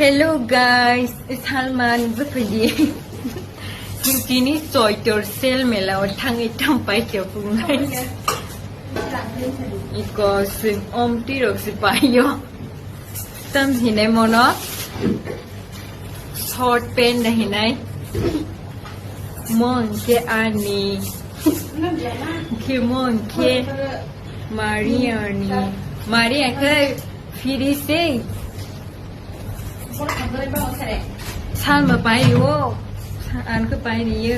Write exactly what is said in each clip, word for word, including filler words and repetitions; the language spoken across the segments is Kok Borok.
Hello guys, Salman bwkhwdi. Tini Choitor sale mela o thangwi tam pai khe pungnai. Iko sing om tirok si paio. Tam hinai mono short pant da hinai. Mo hwnkhe ani. Khe mo hwnkhe Maria ni. Maria khe phiri se. Salma pai o. An khe pai ni yo.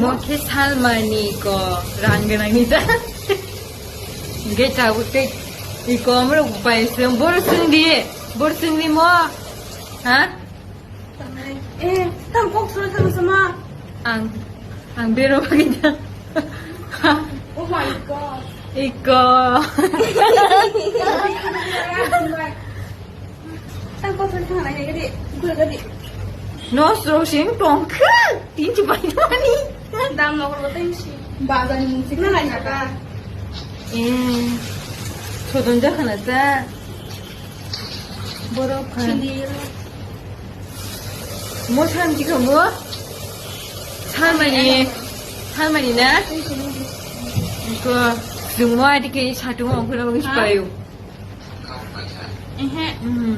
Mo khe Salma ni ko rang gwnang ni ta. Hwnkhe tabuk tei iko amrok pai se. Boro swng di. Boro swng di mo. Ha? Eh, tam kok sura sama sama. Ang, ang bero bagwi da. Oh my god. Iko. Tam kok sura sama nai gadi. Gula gadi. No sro sing tongkha. Tinchi bai mani. Dam nokol tengsi. Bazar ni mungsi. Na lai naka. Eh. Sodon jakhana ta. Borok kha. Mo sam jikha mo. Samani. Samani na? Ko. Jung mo adi ke satung ong khuna mo. Ehe. Hmm.